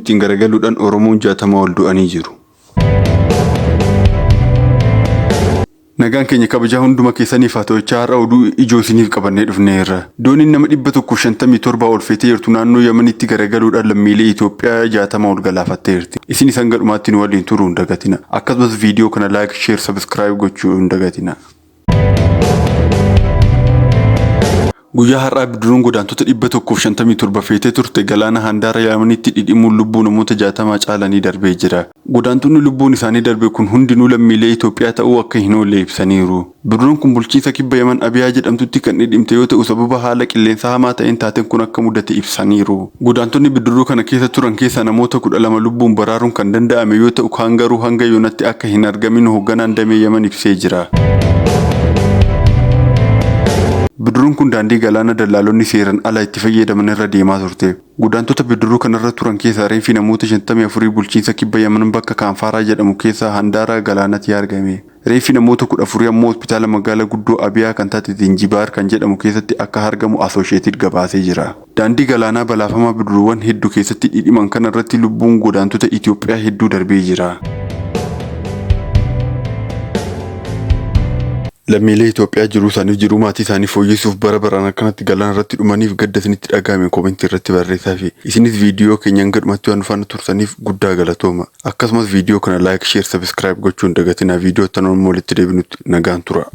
ittiin garagaluudhaan Oromoon 60 ol du'anii jiru. Nagaan keenya kabajaa hunduma keessaniif haa ta'u jechaa har'a oduu ijoo isiniif qabannee dhufneerra. Dooniin nama 157 ol feetee jirtu naannoo Yamanitti garagaluudhaan lammiilee Itoophiyaa 60 ol galaafatteerti. Isinis hanga dhumaatti nu waliin turuu hin dagatina. Akkasumas viidiyoo kana like, share, subscribe gochuu hin dagatina. Guyyaa har'aa bidiruun godaantota 157 feetee turte galaana handaara Yamanitti dhidhimuun lubbuu namoota 60 caalanii darbee jira. Godaantonni lubbuun isaanii darbe kun hundinuu lammiilee Itoophiyaa ta'uu akka hin oolle ibsaniiru. Bidiruun kun bulchiinsa kibba Yaman Abiyaa jedhamtutti kan dhidhimte yoo ta'u sababa haala qilleensaa hamaa ta'een taateen kun akka mudate ibsaniiru. Godaantonni bidiruu kana keessa turan keessaa namoota 12 lubbuun baraaruun kan danda'ame yoo ta'u kaan garuu hanga yoonatti akka hin argamin hoogganaan damee Yaman ibsee jira. Bidiruun kun daandii galaana dallaalonni seeran ala itti fayyadaman irra deemaa turte. Godaantota bidiruu kanarra turan keessaa reenfi namoota 54 bulchiinsa kibba Yaman bakka Kaanfaaraa jedhamu keessaa handaara galaanatti argame. Reeffi namoota 14 ammoo hospitaala magaala guddoo Abiyaa kan taate Zinjibaar kan jedhamu keessatti akka argamu Asoosheetid gabaasee jira. Daandii galaanaa balaafamaa bidiruuwwan heddu keessatti dhidhiman kana irratti lubbuun godaantota Itoophiyaa hedduu darbee jira. Lammiilee Itoophiyaa jiruu isaaniif jiruu maatii isaanii fooyyessuuf bara baraan akkanatti galaana irratti dhumaniif gadda isinitti dhagahame koomentii irratti barreessaafi. Isinis viidiyoo keenya hanga dhumatti waan nu faana turtaniif guddaa galatooma. Akkasumas viidiyoo kana like, share, subscribe gochuu hin dagatinaa. Viidiyoo itti aanu walitti deebinutti nagaan tura.